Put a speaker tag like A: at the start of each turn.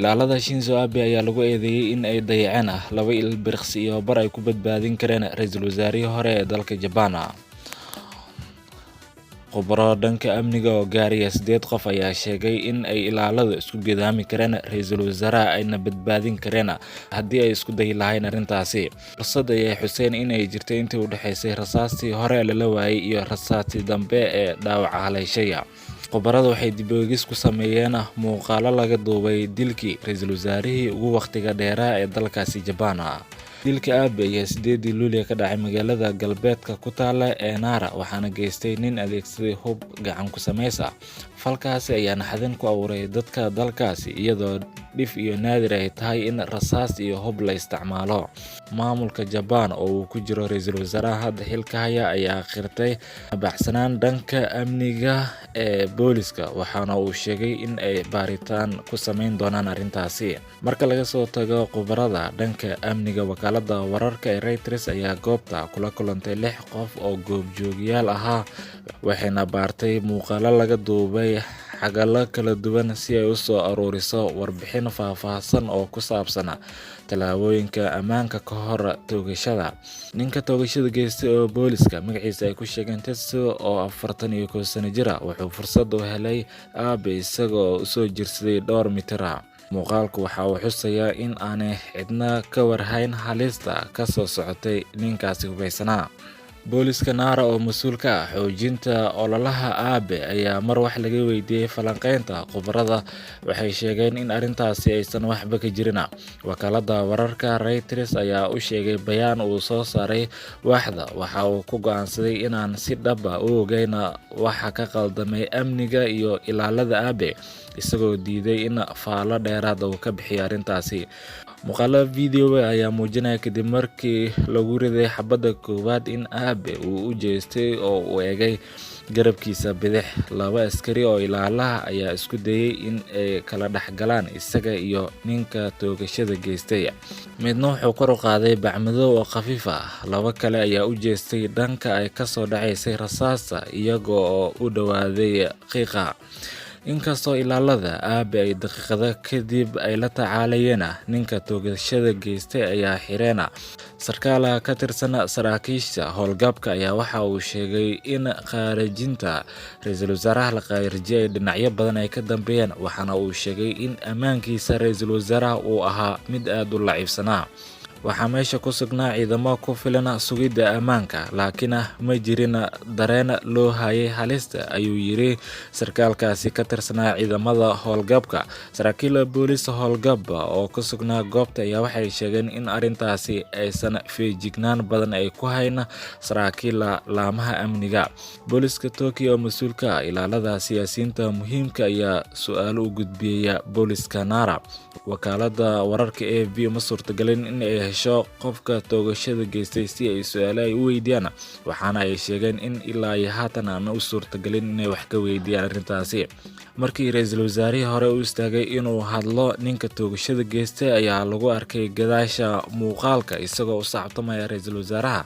A: Ilaalada Shinzo Abe ayaa lagu eedeeyay in ay dayaceen 2 ilbiriqsi iyo bar ay ku badbaadin kareen ra'iisul wasaarihii hore ee dalka Jabaan. Khubaro dhanka amniga oo gaaraya sideed qof ayaa sheegay in ay ilaaladu isku gedaami kareen ra'iisul wasaaraha ayna badbaadin kareen haddii ay isku dayi lahayn arrintaasi. Fursad ayay xuseen in ay jirtay intii u dhexaysay rasaastii hore lala waayay iyo rasaastii dambe ee dhaawaca haleeshay. Khubarada waxay dib u eegis ku sameeyeen muuqaallo laga duubay dilkii ra'iisul wasaarihii ugu wakhtiga dheeraa ee dalkaasi Jabaan. Dilka Abe ayaa 8-dii Luulyo ka dhacay magaalada galbeedka ku taala ee Nara, waxaana geystay nin adeegsaday hub gacan ku samays ah. Falkaasi ayaa naxdin ku abuuray dadka dalkaasi, iyadoo dhif iyo naadir ay tahay in rasaas iyo hub la isticmaalo. Maamulka Jabaan oo uu ku jiro ra'iisul wasaaraha hadda xilka haya ayaa qirtay habacsanaan dhanka amniga ee booliska, waxaana uu sheegay in ay baaritaan ku sameyn doonaan arrintaasi. Marka laga soo tago khubarada dhanka amniga, wakaaladda wararka ee Reuters ayaa goobta kula kulantay lix qof oo goobjoogayaal ahaa, waxayna baartay muuqaallo laga duubay xagallo kala duwan si ay u soo aruuriso warbixin faahfaahsan oo ku saabsan tallaabooyinka ammaanka ka hor toogashada. Ninka toogashada geystay, oo booliska magaciisa ay ku sheegeen Tetsuo oo 41 sano jir ah, wuxuu fursad u helay Abe isaga oo usoo jirsaday dhowr mitir. Muuqaalku waxa uu xusayaa in aanay cidna ka warhayn halista ka soo socotay ninkaasi hubaysanaa. Booliska Nara oo mas'uul ka ah xoojinta ololaha Abe ayaa mar wax laga weydiiyay falanqeynta khubarada waxay sheegeen in arrintaasi aysan waxba ka jirin. Wakaaladda wararka Reuters ayaa u sheegay bayaan uu soo saaray waaxda waxa uu ku go'aansaday in aan si dhab ah u ogeyn waxa ka qaldamay amniga iyo ilaalada Abe, isagoo diiday in faallo dheeraad ah uu ka bixiyo arrintaasi. Muuqaalada video ayaa muujinaya kadib markii lagu riday xabadda koowaad in Abe uu u jeestay oo uu eegay garabkiisa bidix. Laba askari oo ilaalaha ayaa isku dayay in ay kala dhex galaan isaga iyo ninka toogashada geystay. Midna wuxuu kor u qaaday bac madow oo khafiif ah. Laba kale ayaa u jeestay dhanka ay kasoo dhacaysay rasaasta, iyaga oo u dhawaaday qiiqa. Inkastoo ilaalada Abe ay daqiiqado kadib ay la tacaalayeen ninka toogashada geystay ayaa xireen. Sarkaal ka tirsan saraakiisha howlgabka ayaa waxa uu sheegay in khaarijinta ra'iisul wasaaraha la khaarijiyay ay dhinacyo badan ay ka dambeeyeen, waxaana uu sheegay in ammaankiisa ra'iisul wasaaraha uu ahaa mid aad u laciibsanaa. Waxaa meesha ku sugnaa ciidamo ku filan sugidda ammaanka, laakiin ma jirin dareen loo hayay halista, ayuu yiri sarkaalkaasi ka tirsanaa ciidamada howlgabka. Saraakiil booliis howlgab oo ku sugnaa goobta ayaa waxay sheegeen in arrintaasi aysan feejignaan badan ay ku hayn saraakiil laamaha amniga. Booliska Tokyo oo mas'uul ka ah ilaalada siyaasiyiinta muhiimka ayaa su'aalo u gudbiyay booliska Nara. Wakaaladda wararka AFP uma suurtagelin in ay hesho qofka toogashada geystay si ay su'aalo ay u weydiiyaan, waxaana ay sheegeen in ilaa iyo haatan aan u suurtagelin inay wax ka weydiiyaan arrintaasi. Markii ra'iisul wasaarihii hore u istaagay inuu hadlo, ninka toogashada geystay ayaa lagu arkay gadaasha muuqaalka isagoo u sacabtamaya ra'iisul wasaaraha.